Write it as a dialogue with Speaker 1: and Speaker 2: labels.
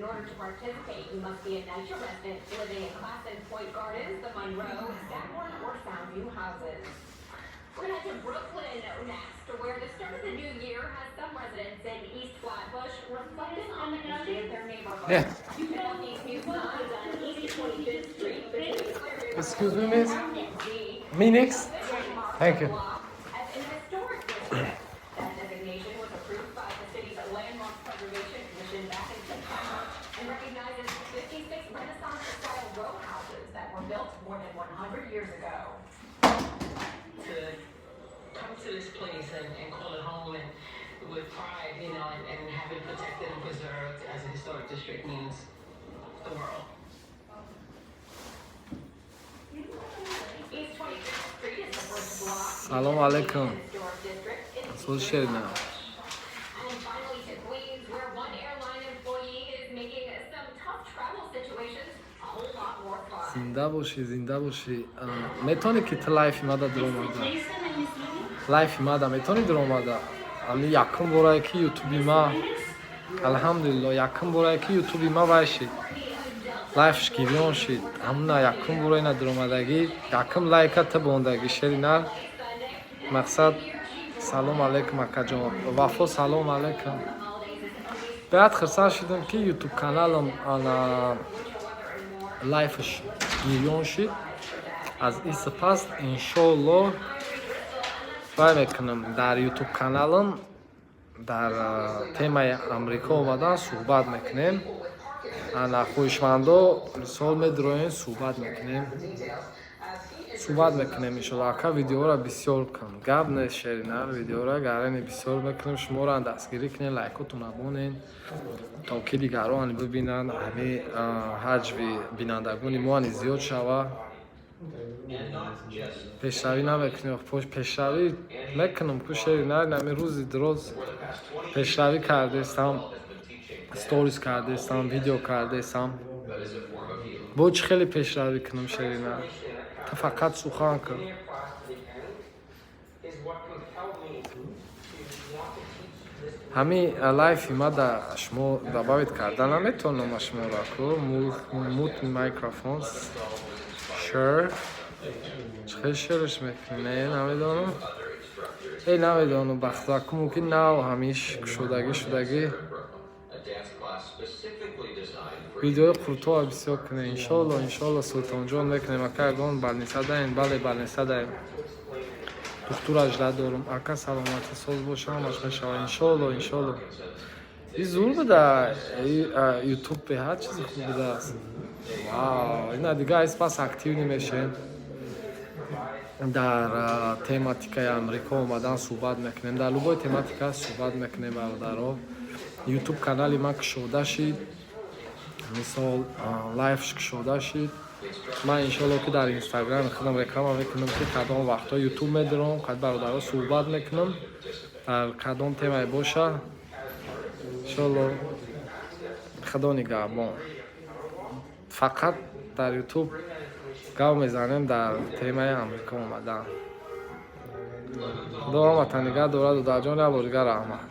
Speaker 1: In order to participate, you must be a NYCHA resident living in Clason Point Gardens, the Monroe, Staghorn, or Soundview houses. We're gonna head to Brooklyn next, where the start of the new year has some residents in East Flatbush reflecting on the history of their neighborhood.
Speaker 2: Yeah.
Speaker 1: You can see these new signs on East 25th Street between Clary
Speaker 2: Excuse me, miss.
Speaker 1: and Z.
Speaker 2: Me next? Thank you.
Speaker 1: As an historic district. That designation was approved by the city's Landmark Preservation Commission back in September and recognizes 56 Renaissance-style row houses that were built more than 100 years ago.
Speaker 3: To come to this place and call it home and with pride, and have it protected and preserved as a historic district means the world.
Speaker 1: East 25th Street is the first block
Speaker 2: Салом алейкум.
Speaker 1: historic district in
Speaker 2: Сол шерина.
Speaker 1: And finally to Queens, where one airline employee is making some tough travel situations a whole lot more fun.
Speaker 2: Зинда бошӣ, зинда бошӣ. Метавонӣ ки ту лайфи мада дуромада?
Speaker 4: Jason and Miss Lily.
Speaker 2: Лайфи мада метавонӣ дуромада? Ами якум борае ки ютуби ма, алҳамдулилло, якум борае ки ютуби ма вай шид, лайфш гирён шид. Ҳамуна якум бора ина дуромадагӣ, якум лайка ту бондагӣ, шери нар. Мақсад, салом алейкум, акаҷон Вафо, салом алейкум. Беҳад хурсанд шудам, ки ютуб каналам ана лайфш гирён шид. Аз ин сипас, иншоалло, вай мекунам дар ютуб каналам, дар темаи Амрико омадан суҳбат мекунем. Ана хоҳишмандо, мисол, медроем, суҳбат мекунем, суҳбат мекунем, иншоалло. Ака, видеоро бисёр кун. Гап нест, шерина, видеоро гарани бисёр мекунем. Шуморо дастгирӣ кунем, лайкотон абонен, то ки дигарон бибинанд. Ҳами ҳаҷви бинандагони мо ани зиёд шава. Пешравӣ намекунем, пешравӣ мекунам ку, шери нар. Нами рӯзи дуроз пешравӣ кардестам, сторис кардестам, видео кардестам. Бо чӣ хеле пешравӣ кунам, шерина? Ту фақат сухан кун.
Speaker 3: Is what compelled me to want to teach this
Speaker 2: Ҳами лайфи ма да шумо добавить карда наметавонам шуморо ку. Mute микрофон, share, чӣ хел шерш мекунӣ? Не, намедонам, эй, намедонам. Бахтаку мумкин нав ҳамиш кушодагӣ шудагӣ. Видеои қуртоа бисёр кунем, иншоалло, иншоалло, Султонҷон, мекунем. Ака, ягон больница даем? Бале, больница даем, духтур ажда дорум. Ака, саломатӣ, соз боша, ҳамаш мешава, иншоалло, иншоалло. И зур буда, ютуб беҳад чизи хуб будааст. Вау, ина дига аз пас активный мешем, дар тематикаи Амрико омадан суҳбат мекунем, дар любой тематика суҳбат мекунем, бародаро. Ютуб канали ман кушода шид, мисол, лайфш кушода шид. Ман, иншоалло, ки дар инстаграми худам реклама мекунам, ки кадом вақтҳо ютуб медорам, қад бародаро суҳбат мекунам, дар кадом темае боша, иншоалло. Худо нигаҳбон. Фақат дар ютуб гап мезанем дар темаи Амрико омадан. Худо ҳаматан нигаҳ дорад. Дудаҷон, як бор дигар раҳмат.